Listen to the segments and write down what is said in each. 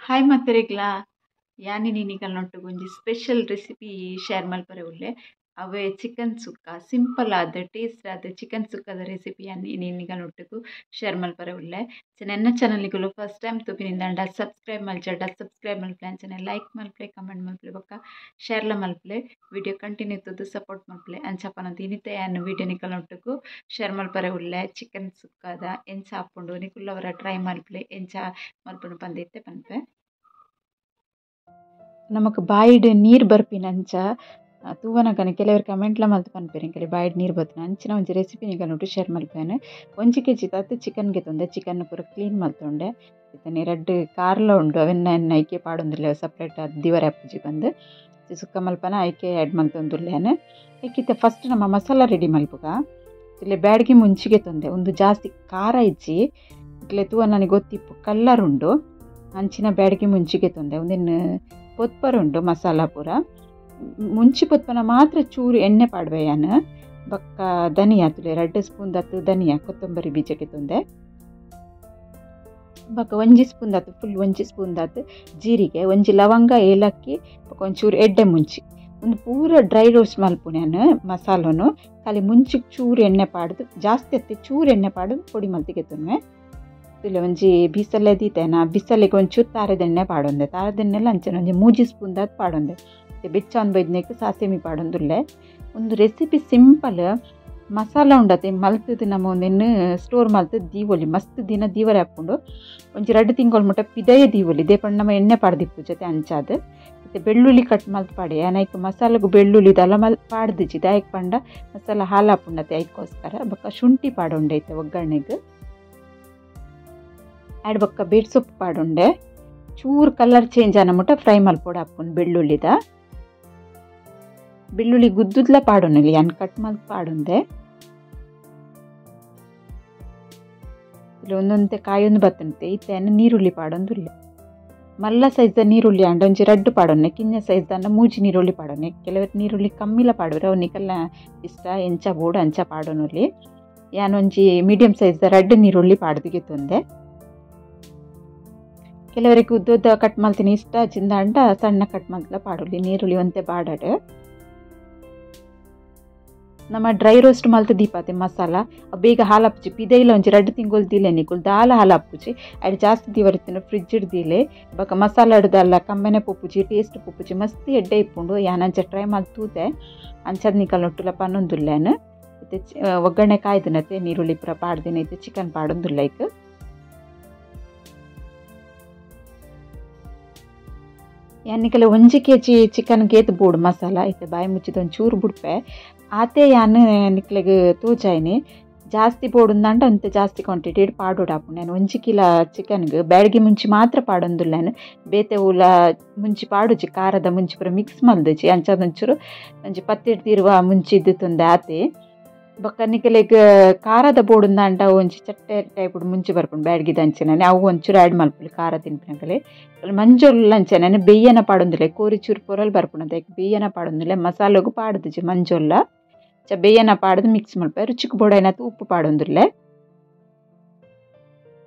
Hi ಮತ್ತರೆಗ್ಲಾ ಯಾನಿ ನೀನಿಗಲ್ ಒಂಜಿ special recipe share ಮಲ್ಪರೆ ಉಲ್ಲೆ. ಅವೇ ಚಿಕನ್ ಸುಕ್ಕ, ಸಿಂಪಲ್ ಆದ ಟೇಸ್ಟ್ ಆದ ಚಿಕನ್ ಸುಕ್ಕದ ರೆಸಿಪಿ ಯಾನಿ ನೀನಿಗಲ್ ಶೇರ್ ಮಲ್ಪರೆ ಉಲ್ಲೆ. ನನ್ನ ಚಾನಲ್ಗಳು ಫಸ್ಟ್ ಟೈಮ್ ತೂಪಿನಿಂದ ಸಬ್ಸ್ಕ್ರೈಬ್ ಮಲ್ಚಡ ಸಬ್ಸ್ಕ್ರೈಬ್ ಮಲ್ಪಲೆ, ಅಂಚನೆ ಲೈಕ್ ಮಲ್ಪಲೆ, ಕಮೆಂಟ್ ಮಲ್ಪಲೆ, ಬೊಕ್ಕ ಶೇರ್ಲ ಮಲ್ಪಲೆ, ವಿಡಿಯೋ ಕಂಟಿನ್ಯೂ ತೂದು ಸಪೋರ್ಟ್ ಮಲ್ಪಲೆ. ಅಂಚಪನಂತ ಇನ್ನಿತ ಯಾನ್ ವಿಡಿಯೋ ನಿಕಲ್ ಶೇರ್ ಮಲ್ಪರೆ ಉಲ್ಲೆ. ಚಿಕನ್ ಸುಕ್ಕದ ಎಂಚ ಆಪುಂಡು ನಿಕುಲ್ಲವರ ಟ್ರೈ ಮಲ್ಪಲೆ, ಎಂಚ ಮಲ್ಪುನು ಪಂದಿತ್ತೆ ಪನ್ಪೆ. ನಮಕ್ ಬಾಯಿಡ್ ನೀರು ಬರ್ಪಿನಂಚ ತೂವನಗನೆ ಕೆಲವರು ಕಮೆಂಟ್ಲ ಮಲ್ತು ಪನ್ಪೆರ್ ಎಂಕಲೆ ಬಾಯಿಡ್ ನೀರು ಬತ್ತುನ ಅಂಚಿನ ಒಂಜಿ ರೆಸಿಪಿ ನಿಕಲ್ನೊಟ್ಟು ಶೇರ್ ಮಲ್ಪೇನೆ. ಒಂಜಿ ಕೆಜಿ ತತ್ ಚಿಕನ್ ಗೆತೊಂದೆ, ಚಿಕನ್ ಪೂರ ಕ್ಲೀನ್ ಮಲ್ತೊಂಡೆ. ಇತ್ತನೆ ರಡ್ಡ್ ಕಾರ್ಲ ಉಂಡು, ಅವೆನ್ನ ಎನ್ನ ಐಕೆ ಪಾಡೊಂದುಲ್ಲೆ ಸಪ್ರೇಟ್ ಆದ್ ದಿವರೆ ಆಪುಜಿ ಪಂದ್ ಸುಕ್ಕ ಮಲ್ಪನ ಐಕೆ ಆ್ಯಡ್ ಮಲ್ತೊಂದುಲ್ಲೇನೆ. ಐಕಿತ್ತೆ ಫಸ್ಟ್ ನಮ್ಮ ಮಸಾಲ ರೆಡಿ ಮಲ್ಪುಗ. ಇಲ್ಲಿ ಬ್ಯಾಡ್ಗೆ ಮುಂಚಿಗೆ ತೊಂದೆ, ಒಂದು ಜಾಸ್ತಿ ಖಾರ ಇಜ್ಜಿ ಇಕ್ಲೆ ತೂವ ನನಗೆ ಗೊತ್ತಿಪ್ಪು ಕಲ್ಲರ್ ಉಂಡು ಅಂಚಿನ ಬ್ಯಾಡ್ಗೆ ಮುಂಚಿಗೆ ತೊಂದೆ. ಒಂದಿನ ಪೊತ್ಪರುಂಡು ಮಸಾಲ ಪೂರ ಮುಂಚಿ ಪೊತ್ಪನ ಮಾತ್ರ ಚೂರು ಎಣ್ಣೆ ಪಾಡ್ವೆಯಾನ. ಬೊಕ್ಕ ಧನಿಯಾ ತುಲೆ 2 ಸ್ಪೂನ್ ದತ್ತು ಧನಿಯಾ ಕೊತ್ತಂಬರಿ ಬೀಜಕ್ಕೆ ತೊಂದೆ. ಬೊಕ್ಕ 1 ಸ್ಪೂನ್ ದಾತು ಫುಲ್ 1 ಸ್ಪೂನ್ ದಾತು ಜೀರಿಗೆ, 1 ಲವಂಗ ಏಲಕ್ಕಿ, ಬೊಕ್ಕ ಒಂಚೂರು ಎಡ್ಡೆ ಮುಂಚಿ. ಒಂದು ಪೂರ ಡ್ರೈ ರೋಸ್ಟ್ ಮಲ್ಪುನೇನು ಮಸಾಲನು. ಖಾಲಿ ಮುಂಚಿಗೆ ಚೂರು ಎಣ್ಣೆ ಪಾಡ್ದು, ಜಾಸ್ತಿ ಅತ್ತೆ ಚೂರು ಎಣ್ಣೆ ಪಾಡ್ದು ಪೊಡಿ ಮಲ್ತಿಗೆ ತೊನ್ವೆ. ಇಲ್ಲ ಒಂಜಿ ಬೀಸಲೆ ದೀತೇನ, ಬಿಸಲೆಗೆ ಒಂಚೂರು ತಾರೆದೆಣ್ಣೆ ಪಾಡೊಂದೆ, ತಾರೆದೆಣ್ಣೆಲ್ಲ ಅಂಚನೆ ಒಂಜಿ 3 ಸ್ಪೂನ್ ದಾತ್ ಪಾಡೊಂದೆ. ಬೆಚ್ಚಾನ್ ಬೈದ್ನೇಕ್ ಸಾಸೆಮಿ ಪಾಡೊಂದುಲ್ಲೆ. ಒಂದು ರೆಸಿಪಿ ಸಿಂಪಲ್ ಮಸಾಲ ಉಂಡತೆ ಮಲ್ತದು ನಮ್ಮ ಒಂದೆನ್ನು ಸ್ಟೋರ್ ಮಲ್ತದು ದೀವೊಲಿ ಮಸ್ತ್ ದಿನ ದೀವರೆ ಹಾಕೊಂಡು ಒಂಜಿ 2 ತಿಂಗಳು ಮುಟ್ಟ ಪಿದಯ ದೀವೊಲಿ. ದೇಪಂಡ ನಮ್ಮ ಎಣ್ಣೆ ಪಾಡ್ದಿಪ್ಪು ಜೊತೆ ಅಂಚಾದು. ಮತ್ತು ಬೆಳ್ಳುಳ್ಳಿ ಕಟ್ ಮಲ್ತು ಪಾಡಿ ಐಕ್ ಮಸಾಲೆಗು ಬೆಳ್ಳುಳ್ಳಿ ದಲ ಮಲ್ ಪಾಡ್ದಿಜಿ ದಾಯಕ್ ಪಂಡ ಮಸಾಲ ಹಾಲು ಹಾಪುಂಡತೆ ಐಕ್ಕೋಸ್ಕರ. ಬೊಕ್ಕ ಶುಂಠಿ ಪಾಡೊಂಡೈತೆ ಒಗ್ಗರಣೆಗೆ ಆ್ಯಡ್. ಬೊಕ್ಕ ಬೇಟ್ ಸೊಪ್ಪು ಪಾಡೊಂಡೆ. ಚೂರು ಕಲರ್ ಚೇಂಜ್ ಆನ ಮುಟ್ಟ ಫ್ರೈ ಮಲ್ಪೊಡು ಹಾಪುಂಡು ಬೆಳ್ಳುಳ್ಳಿದ. ಬೆಳ್ಳುಳ್ಳಿ ಗುದ್ದುದ್ಲ ಪಾಡೊನಿಲ್ಲ ಯಾನ್ ಕಟ್ ಮಲ್ತ್ ಪಾಡೊಂದೆ. ಇಲ್ಲಿ ಒಂದೊಂತೆ ಕಾಯೊಂದು ಬತ್ತಂತೆ ಇತ್ತೆ ನೀರುಳ್ಳಿ ಪಾಡೊಂದುಲ್ಲೆ. ಮಲ್ಲ ಸೈಜ್ದ ನೀರುಳ್ಳಿ ಅಂಡ ಒಂಜಿ 2 ಪಾಡೊನ್ನೆ, ಕಿಂಜ ಸೈಜ್ದ ಅಂಡ 3 ನೀರುಳ್ಳಿ ಪಾಡೊನ್ನೆ. ಕೆಲವರು ನೀರುಳ್ಳಿ ಕಮ್ಮಿಲ ಪಾಡುವೆರ್, ಅವನಿಗೆಲ್ಲ ಇಷ್ಟ ಎಂಚ ಬೋಡು ಅಂಚ ಪಾಡೊನುಲಿ. ಯಾನ್ ಒಂಜಿ ಮೀಡಿಯಂ ಸೈಜ್ದ 2 ನೀರುಳ್ಳಿ ಪಾಡ್ದಿಗೆ ತೊಂದೆ. ಕೆಲವರಿಗೆ ಉದ್ದ ಕಟ್ ಮಲ್ತಿನ ಇಷ್ಟ ಚಿಂದ ಅಂಡ ಸಣ್ಣ ಕಟ್ ಮಲ್ತಲ ಪಾಡೊಲಿ, ನೀರುಳ್ಳಿ ಒಂತೆ ಪಾಡಡು. ನಮ್ಮ ಡ್ರೈ ರೋಸ್ಟ್ ಮಲ್ತು ದೀಪಾತೆ ಮಸಾಲ ಬೇಗ ಹಾಲು ಹಾಪುಜಿ, ಪಿದೈಲ ಒಂಜಿ 2 ತಿಂಗಳು ದೀಲೆ ನಿಕುಲು ದಾಲ ಹಾಲು ಹಾಪುಜಿ. ಅಡ್ ಜಾಸ್ತಿ ದೀವರಿತ್ತಿನ ಫ್ರಿಜ್ ದೀಲೆ. ಬೊಕ್ಕ ಮಸಾಲ ಹಿಡ್ದಲ್ಲ ಕಮ್ಮೆನೆ ಪೊಪ್ಪುಜಿ, ಟೇಸ್ಟ್ ಪೊಪ್ಪುಜಿ, ಮಸ್ತ್ ಎಡ್ಡೆ ಇಪ್ಪುಂಡು. ಯಾನ್ ಅಂಚ ಟ್ರೈ ಮಲ್ತ್ ತೂತೆ ಅಂಚದ ನಿಕಲ್ ನೊಟ್ಟುಲ ಪನ್ನೊಂದುಲ್ಲೇನು. ಇತ್ತೆ ಒಗ್ಗರಣೆ ಕಾಯ್ದಿನತೆ ನೀರುಳ್ಳಿ ಪೂರ ಪಾಡ್ದಿನ ಇತ್ತೆ ಚಿಕನ್ ಪಾಡೊಂದುಲ್ಲ. ಐಕ್ ಯಾನ್ ನಿಕಲೆ 1 ಕೆಜಿ ಚಿಕನ್ ಗೇತ್ ಬೋಡು ಮಸಾಲ ಇತ್ತೆ ಬಾಯಿ ಮುಚ್ಚಿದ ಒಂಚೂರು ಬುಡ್ಪೆ ಆತೆ ಯಾನ್ ನಿಕ್ಲೆಗ್ ತೋಜಾಯಿನಿ. ಜಾಸ್ತಿ ಬೋಡುಂದಂಡ ಅಂತೆ ಜಾಸ್ತಿ ಕ್ವಾಂಟಿಟಿ ಪಾಡೋಡು ಆಪುಂಡು. ನಾನು 1 ಕಿಲೋ ಚಿಕನ್ಗೆ ಬ್ಯಾಡ್ಗೆ ಮುಂಚಿ ಮಾತ್ರ ಪಾಡೊಂದುಲ್ಲೇನು, ಬೇತೆ ಊಲ ಮುಂಚಿ ಪಾಡುಜಿ, ಖಾರದ ಮುಂಚಿ ಪೂರ ಮಿಕ್ಸ್ ಮಲ್ದುಜಿ. ಅಂಚಾದ ಒಂಚೂರು ಒಂಜಿ ಪತ್ತಿಡ್ದಿರುವ ಮುಂಚಿ ಇದ್ದಿತ್ತೊಂದು ಆತೆ. ಬೊಕ್ಕ ನಿಕಲೆಗ್ ಖಾರದ ಬೋಡುಂದಾಂಡ ಒಂಜಿ ಚಟ್ಟೆ ಟೈಪ್ ಮುಂಚಿ ಬರ್ಪುಂಡು ಬ್ಯಾಡ್ಗಿದ ಅಂಚನೆ, ಅವು ಒಂಚೂರು ಆ್ಯಡ್ ಮಲ್ಪುಲಿ ಖಾರ ತಿನ್ಪಿನಕಲೆ. ಮಂಜೊಲ್ಲ ಅಂಚನೆ ಬೆಯ್ಯನ ಪಾಡೊಂದುಲ್ಲೆ, ಕೋರಿ ಚೂರು ಪೊರಲ್ ಬರ್ಪುಂಡು ಅದಕ್ಕೆ ಬೆಯ್ಯನ ಪಾಡೊಂದುಲ್ಲೆ. ಮಸಾಲೆಗು ಪಾಡ್ದುಜಿ ಮಂಜೊಲ್ಲ ಚ ಬೆಯ್ಯನ ಪಾಡ್ದು ಮಿಕ್ಸ್ ಮಲ್ಪೆ. ರುಚಿಗೆ ಬೋಡೈನತು ಉಪ್ಪು ಪಾಡೊಂದುಲ್ಲೆ.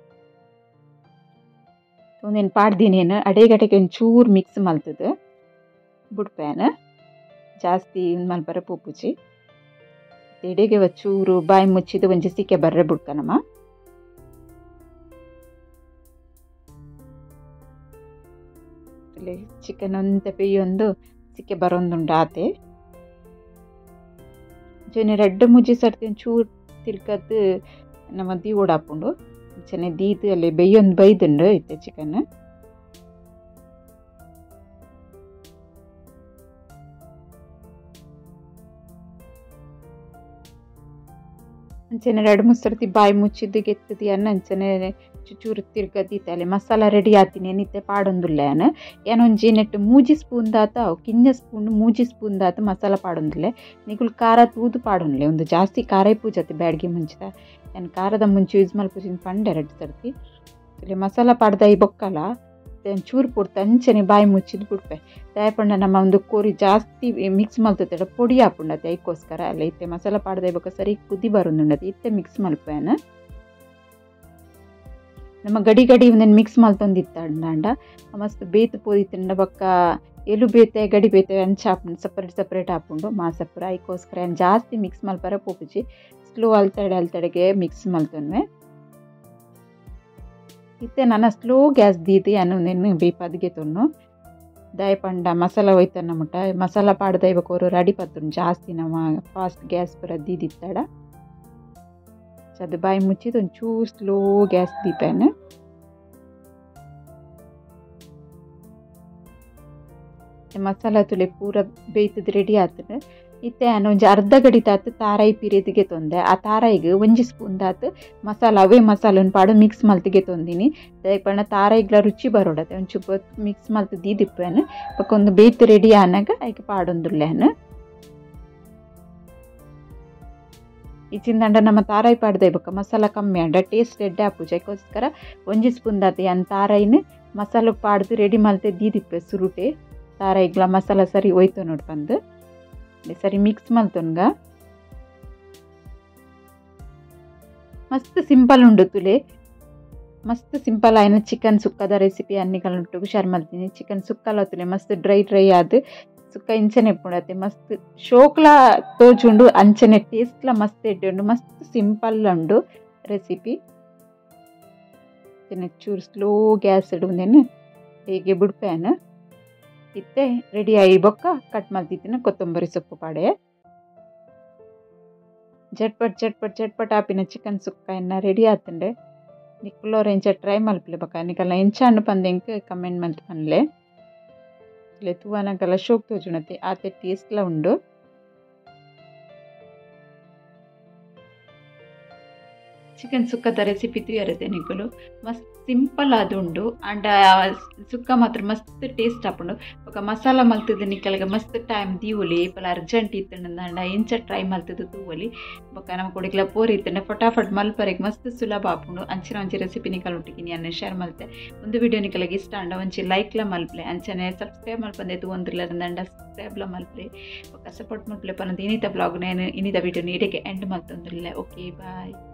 ಒಂದೇನು ಪಾಡ್ದಿನೇನು ಅಡೇಗಟೆಗೆ ಒಂಚೂರು ಮಿಕ್ಸ್ ಮಲ್ತದು ಬುಡ್ಪೇನು, ಜಾಸ್ತಿ ಮಲ್ಪರೆ ಪೊಪ್ಪುಜಿ. ಎಡೆಗೆ ಚೂರು ಬಾಯಿ ಮುಚ್ಚಿದ್ದು ಒಂಜಿ ಸಿಕ್ಕೆ ಬರ್ರೆ ಬುಡ್ಕನಮ್ಮ. ಚಿಕನ್ ಒಂತೆ ಬೇಯೊಂದು ಸಿಕ್ಕೆ ಬರೋಂದುಂಡು ಆತೆ. ಅಂಚನೆ 2 3 ಸರ್ತಿ ಒಂಚೂರು ತಿರ್ಗದ್ದು ನಮ್ಮ ದೀವೋಡು ಹಾಪುಂಡು. ಅಂಚನೆ ದೀದು ಅಲ್ಲಿ ಬೇಯೊಂದು ಬೈದುಂಡು ಇತ್ತೆ ಚಿಕನ್. ಅಂಚನೆ 2 3 ಸರ್ತಿ ಬಾಯಿ ಮುಚ್ಚಿದ್ದು ಗೆತ್ತದಿ ಅನ್ನ ಅಂಚನೆ ಚೂರು ತಿರ್ಗದಿತ್ತೆ. ಅಲ್ಲಿ ಮಸಾಲ ರೆಡಿ ಆತೀನಿ ಏನಿತ್ತೆ ಪಾಡೊಂದುಲ್ಲೆ. ಯಾನ್ ಯಾನೊಂಜಿ ನೆಟ್ 3 ಸ್ಪೂನ್ ದಾತ ಅವು ಕಿಂಜ ಸ್ಪೂನ್ 3 ಸ್ಪೂನ್ ದಾತ ಮಸಾಲ ಪಾಡೊಂದುಲ್ಲೆ. ನಿಕುಲು ಖಾರ ತೂದು ಪಾಡೊನ್ಲೆ, ಒಂದು ಜಾಸ್ತಿ ಖಾರ ಪೂಜತೆ ಬ್ಯಾಡ್ಗೆ ಮುಂಚಿತ. ಯಾನ್ ಖಾರದ ಮುಂಚೆ ಯೂಸ್ ಮಲ್ಪುಜಿನ ಪಂಡೆ 2 ಸರ್ತಿ. ಇಲ್ಲಿ ಮಸಾಲ ಪಾಡ್ದ ಈ ಬೊಕ್ಕಲ ಚೂರು ಪೊಡ್ತು ಅಂಚನೆ ಬಾಯಿ ಮುಚ್ಚಿದ್ದು ಬುಡ್ಪೆ. ದಾಯಪಂಡ ನಮ್ಮ ಒಂದು ಕೋರಿ ಜಾಸ್ತಿ ಮಿಕ್ಸ್ ಮಲ್ತದೆ ಪೊಡಿ ಹಾಪುಂಡತೆ ಐಕ್ಕೋಸ್ಕರ. ಅಲ್ಲ ಇತ್ತೆ ಮಸಾಲ ಪಾಡ್ದ ಬೊಕ್ಕ ಸರಿ ಕುದಿ ಬರೋದುಂಡತೆ ಇತ್ತೆ ಮಿಕ್ಸ್ ಮಲ್ಪೇನು. ನಮ್ಮ ಗಡಿ ಗಡಿ ಒಂದನ್ನು ಮಿಕ್ಸ್ ಮಲ್ತೊಂದಿತ್ತಂಡ ಮಸ್ತ್ ಬೇತು ಪೋದಿತ್ತಂಡ ಬೊಕ್ಕ ಎಲು ಬೇತೆ ಗಡಿ ಬೇತೆ ಅಂಚ ಆಪುಂಡು ಸಪ್ರೇಟ್ ಸಪ್ರೇಟ್ ಆಪುಂಡು ಮಾಸಪುರ. ಐಕೋಸ್ಕರ ಏನು ಜಾಸ್ತಿ ಮಿಕ್ಸ್ ಮಲ್ಪರೆ ಪೋಪುಜಿ, ಸ್ಲೋ ಅಲ್ತಡೆ ಅಲ್ತಡೆಗೆ ಮಿಕ್ಸ್ ಮಲ್ತೊನ್ವೆ. ಇತ್ತೆ ನಾನು ಸ್ಲೋ ಗ್ಯಾಸ್ ದೀದು ಯಾನು ನೆನ್ನು ಬೇಪದಿಗೆ ತೊನ್ನು ದಾಯ ಪಂಡ ಮಸಾಲ ಹೋಯ್ತಾನ ಮುಟ್ಟ ಮಸಾಲ ಪಾಡ್ದ ಇವಾಗ ಅವರು ರೆಡಿ ಪತ್ತುಂಡು ಜಾಸ್ತಿ ನಮ್ಮ ಫಾಸ್ಟ್ ಗ್ಯಾಸ್ ಪೂರ ದೀದಿತ್ತಾಡ. ಅದು ಬಾಯಿ ಮುಚ್ಚಿದ್ದು ಒಂಚೂರು ಸ್ಲೋ ಗ್ಯಾಸ್ ದೀಪೇನು. ಮಸಾಲ ತುಲೆ ಪೂರ ಬೇಯ್ತದ ರೆಡಿ ಆತದೆ. ಇತ್ತೆ ನಾನು ಒಂಜಿ ಅರ್ಧ ಗಡಿ ತಾತು ತಾರಾಯಿ ಪಿರಿದಿಗೆ ತೊಂದೆ. ಆ ತಾರಾಯಿಗೆ ಒಂಜಿ ಸ್ಪೂನ್ ದಾತು ಮಸಾಲ ಅವೇ ಮಸಾಲನ್ನು ಪಾಡು ಮಿಕ್ಸ್ ಮಲ್ತಿಗೆ ತೊಂದಿನಿ. ಪಂಡ ತಾರಾಯಿಗ್ಲ ರುಚಿ ಬರೋಡತ್ತೆ ಒಂಚೂರು ಮಿಕ್ಸ್ ಮಲ್ತು ದೀದಿಪ್ಪೇನು. ಬೊಕ್ಕ ಒಂದು ಬೇಯ್ತು ರೆಡಿ ಆನಾಗ ಐಕೆ ಪಾಡೊಂದುಲ್ಲೇನು. ಇಚ್ಚಿಂದಂಡ ನಮ್ಮ ತಾರಾಯಿ ಪಾಡ್ದೆ ಬೊಕ್ಕ ಮಸಾಲ ಕಮ್ಮಿ ಅಂಡ ಟೇಸ್ಟ್ ಎಡ್ಡೆ ಆಪುಜಿ. ಅದಕ್ಕೋಸ್ಕರ ಒಂಜಿ ಸ್ಪೂನ್ ದಾತು ಯಾನ್ ತಾರಾಯಿನ ಮಸಾಲ ಪಾಡ್ದು ರೆಡಿ ಮಲ್ತೆ ದೀದಿಪ್ಪೆ ಸುರುಟೆ. ತಾರಾಯಿಗ್ಲ ಮಸಾಲ ಸರಿ ಹೋಯ್ತು ನೋಡು ಬಂದು ಸರಿ ಮಿಕ್ಸ್ ಮಲ್ತೊನ್ಗ. ಮಸ್ತ್ ಸಿಂಪಲ್ ಉಂಡು ತುಲೆ, ಮಸ್ತ್ ಸಿಂಪಲ್ ಆಯ್ನ ಚಿಕನ್ ಸುಕ್ಕದ ರೆಸಿಪಿ ಅನ್ನಿಕಲುಂಟು ಹುಷಾರ್ ಮಲ್ತೀನಿ. ಚಿಕನ್ ಸುಕ್ಕಲ ತುಲೆ ಮಸ್ತ್ ಡ್ರೈ ಡ್ರೈ ಆದ್ ಸುಕ್ಕ ಇಂಚನೆ ಪುಣತೆ ಮಸ್ತ್ ಶೋಕ್ಲ ತೋಜುಂಡು ಅಂಚನೆ ಟೇಸ್ಟ್ಲ ಮಸ್ತ್ ಎಡ್ಡೆ ಉಂಡು, ಮಸ್ತ್ ಸಿಂಪಲ್ ಉಂಡು ರೆಸಿಪಿ. ಚೂರು ಸ್ಲೋ ಗ್ಯಾಸ್ ಇಡುಂದೇನು ಹೇಗೆ ಬುಡ್ಪೇನು. ಇತ್ತೆ ರೆಡಿ ಆಯಿ ಬೊಕ್ಕ ಕಟ್ ಮಲ್ತಿತ್ತಿನ ಕೊತ್ತಂಬರಿ ಸೊಪ್ಪು ಪಾಡೆ. ಜಟ್ಪಟ್ ಜಟ್ಪಟ್ ಜಟ್ಪಟ್ ಆಪಿನ ಚಿಕನ್ ಸುಕ್ಕ ಎನ್ನ ರೆಡಿ ಆತಂಡೆ. ನಿಕ್ಕುಲೋರ ಎಂಚ ಟ್ರೈ ಮಲ್ಪಲೆ ಬೊಕ್ಕ ನಿಕಲ್ಲ ಎಂಚ ಅಂಡು ಪಂದೆ ಎಂಕ್ ಕಮೆಂಟ್ ಮಲ್ತ್ ಪನ್ಲೆ. ತೂವನಗಲ ಶೋಕ್ ತೋಜುಣತೆ ಆತೆ ಟೇಸ್ಟ್ಲ ಉಂಡು. ಚಿಕನ್ ಸುಕ್ಕದ ರೆಸಿಪಿ ತೂಯರತೆ ನಿಕುಲು ಮಸ್ತ್ ಸಿಂಪಲ್ ಆದುಂಡು ಅಂಡ ಸುಕ್ಕ ಮಾತ್ರ ಮಸ್ತ್ ಟೇಸ್ಟ್ ಆಪುಂಡು. ಬೊಕ್ಕ ಮಸಾಲ ಮಲ್ತದ ನಿಕಲ್ಗ ಮಸ್ತ್ ಟೈಮ್ ದೀವೊಲಿ ಇಪ್ಪಲ ಅರ್ಜೆಂಟ್ ಇತ್ತಂಡ ಎಂಚ ಟ್ರೈ ಮಲ್ತದ ತೂವೊಲಿ. ಬೊಕ್ಕ ನಮ್ಮ ಕೊಡಿಗ್ಲ ಪೋರ್ ಇತ್ತಂಡ ಫಟಾಫಟ್ ಮಲ್ಪರೆಗ್ ಮಸ್ತ್ ಸುಲಭ ಆಪುಂಡು. ಅಂಚಿನ ಒಂಜಿ ರೆಸಿಪಿ ನಿಕಲ್ ಒಟ್ಟಿಗೆ ನಾನು ಶೇರ್ ಮಲ್ತೆ. ಒಂದು ವಿಡಿಯೋ ನಿಕಲ್ಗೆ ಇಷ್ಟ ಅಂಡ ಒಂಜಿ ಲೈಕ್ಲ ಮಲ್ಪಲೆ, ಅಂಚನೆ ಸಬ್ಸ್ಕ್ರೈಬ್ ಮಲ್ಪಂದೆ ತೂವೊಂದುಲ್ಲ ಅಂಡ ಸಬ್ಸ್ಕ್ರೈಬ್ಲ ಮಲ್ಪಲೆ, ಬೊಕ್ಕ ಸಪೋರ್ಟ್ ಮಲ್ಪಲೆ ಪನಂದು ಇನ್ನಿತ ಬ್ಲಾಗ್ ನಾನು ಇನ್ನಿತ ವಿಡಿಯೋ ಇಡಕ್ಕೆ ಎಂಡ್ ಮಲ್ತೊಂದುಲ್ಲೆ. Okay bye.